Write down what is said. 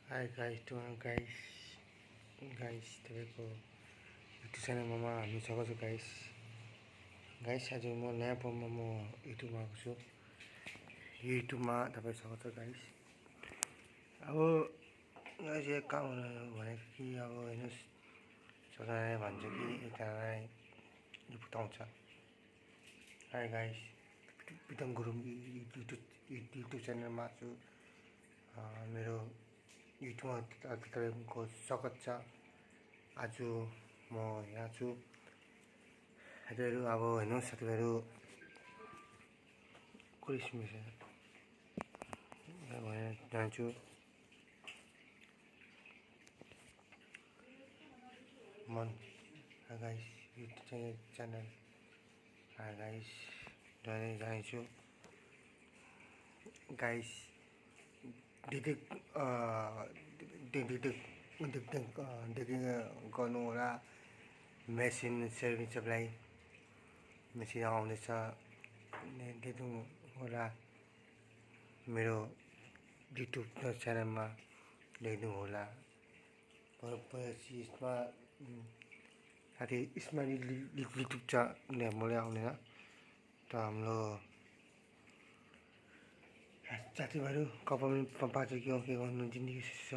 Hi guys, guys तपाईँको YouTube च्यानलमा हामी स्वागत छ गाइस आज म नयाँ पम्पमा म युट्युबमा आएको छु। युट्युबमा तपाईँ स्वागत छ गाइस। अब गाइस एक काम भनेको कि अब हेर्नुहोस् सबैजनाले भन्छ कि एकजनालाई पुताउँछ। Hi guys, Pritam Gurung YouTube च्यानलमा छु। मेरो युट्युबमा तपाईँको स्वागत छ। आज म यहाँ छु। साथीहरू अब हेर्नुहोस् साथीहरू क्रिसमस भनेर जान्छु। मन गाइस युट्युब च्यानल गाइस जान्छु गाइस। देखि गर्नु होला। मेसिन सर्भिस सबलाई मेसिन आउँदैछ देखिदिनु होला। मेरो युट्युब च्यानलमा देखिदिनु होला। यसमा साथी इसमा युट्युब छ बोले आउँदैन त हाम्रो साथीभाइहरू कपाल पनि पाँच के गर्नु जिन्दगी छ